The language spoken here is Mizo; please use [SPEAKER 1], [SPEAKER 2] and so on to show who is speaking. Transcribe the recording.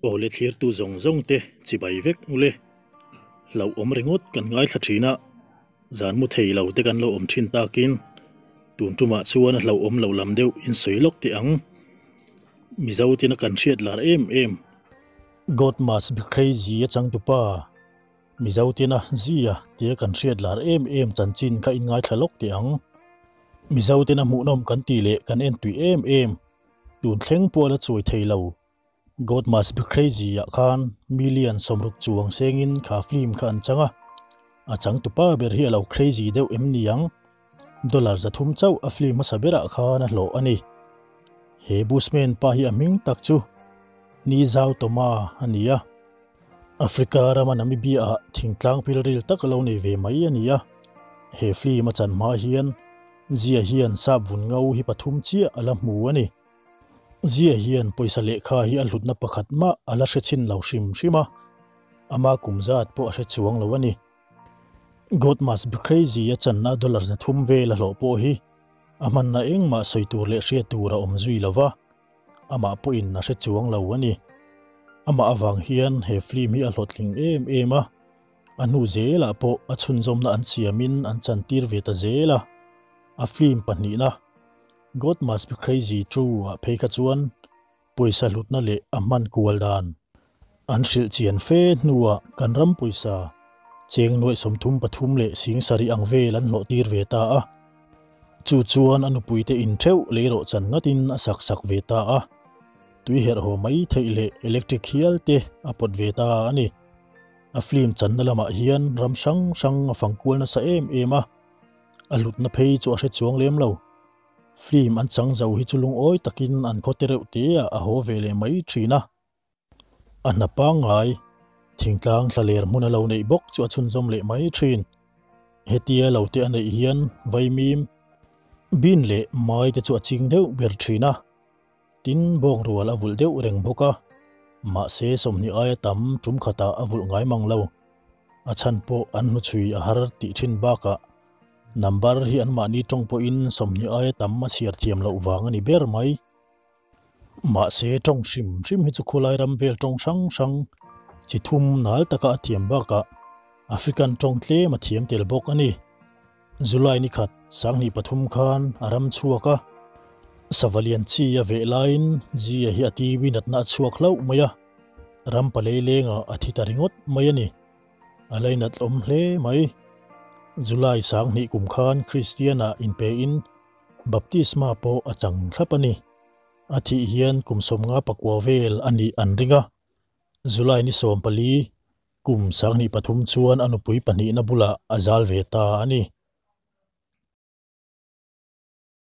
[SPEAKER 1] Awle thlirtu zawng zawng te chibai vek ule. Hlauhawm ringawt kan ngaithla thin a, zan mu thei lo te kan lo awm thin takin tun tumah chuan a hlauhawm lo lam deuh in sawi lawk teh ang. Mizo tina kan hriat lar em em. God must be crazy a changtupa Mizo tina zia tia kan hriat lar em em chanchin kha in ngaithla lawk teh ang. Mizo tina hmuhnawm kan tih leh kan en tui em em tun thleng pawh a la chuai thei lo. God Must Be Crazy ah khan million 60 chuang sengin kha film kha an chang a, a changtupa ber hi a lo crazy deuh em ni ang? Dollar 300 chauh a film hmasa berah khan a hlawh a ni. He Bushman pa hi a hming tak chu Nizau Toma a ni a, Africa rama Namibia ah thingtlang pilril tak a lo nei ve mai a ni a. He film a chan hma hian Zia hian sap vun ngo hi pathum chiah a la hmu a ni. Zia hian pawisa lehkha hi a hlutna pakhat mah a la hre chhin lo hrim hrim a, ama kum zat pawh a hre chuang lo a ni. God must be crazy a channa dollar 300 vel a hlawh pawh hi a hmanna engmah sawi tur leh hriat tur a awm zui lo va, amah pawhin a hre chuang lo a ni. Amah avang hian he film hi a hlawhtling em em a, a hnu zelah pawh a chhunzawmna an siamin an chantir ve ta zel a, a film pahnihna God must be crazy true ah phei kha chuan pawisa hlutna leh a hman kual dan an hrilh chian fe hnuah kan ram pawisa cheng nuaih 33 leh sing sarih ang vel an hlawh tir ve ta a. Chu chuan a nupuite in theuh leirawh chan ngatin a sak sak ve ta a. Tui herh haw mai theih leh electric hial te a pawt ve ta a ni. A film channa lamah hian ram hrang hrang a fang kual nasa em em a. A hlutna phei chu a hre chuang lem lo. Film an chang zo hi chu lungawi takin an khaw te reuh te ah a haw ve leh mai thin a. A hna pangngai, thingtlang thla ler hmun a lo neih bawk chu a chhunzawm leh mai thin. Hetia lo te a neih hian vaimim, bin leh mai te chu a ching deuh ber thin a. Tin, bawng rual a vulh deuh reng bawk a, mahse 20 aia tam tum khatah a vulh ngai mang lo. A chhan pawh an hnuchhui a har tih thin bakah number hi anmahni tawng pawhin 20 aia tam a chhiar thiam loh vang a ni ber mai. Mahse tawng hrim hrim hi chu khulai ram vel tawng hrang hrang chi thum nal taka a thiam bakah African tawng tlem a thiam tel bawk a ni. July ni khat 2003 khan a ram chhuak a, Savalian chi a veh laiin Zia hi a TV natna a chhuak hlauh mai a, ram palei lengah a thi ta ringawt mai a ni. A lainat awm hle mai. July 20 kum khan Kristian-ah inpein baptisma pawh a chang thlap a ni. A thih hian kum 59 vel a nih an ring a. July ni 14 kum 2003 chuan a nupui pahnihna bulah a zal ve ta a ni.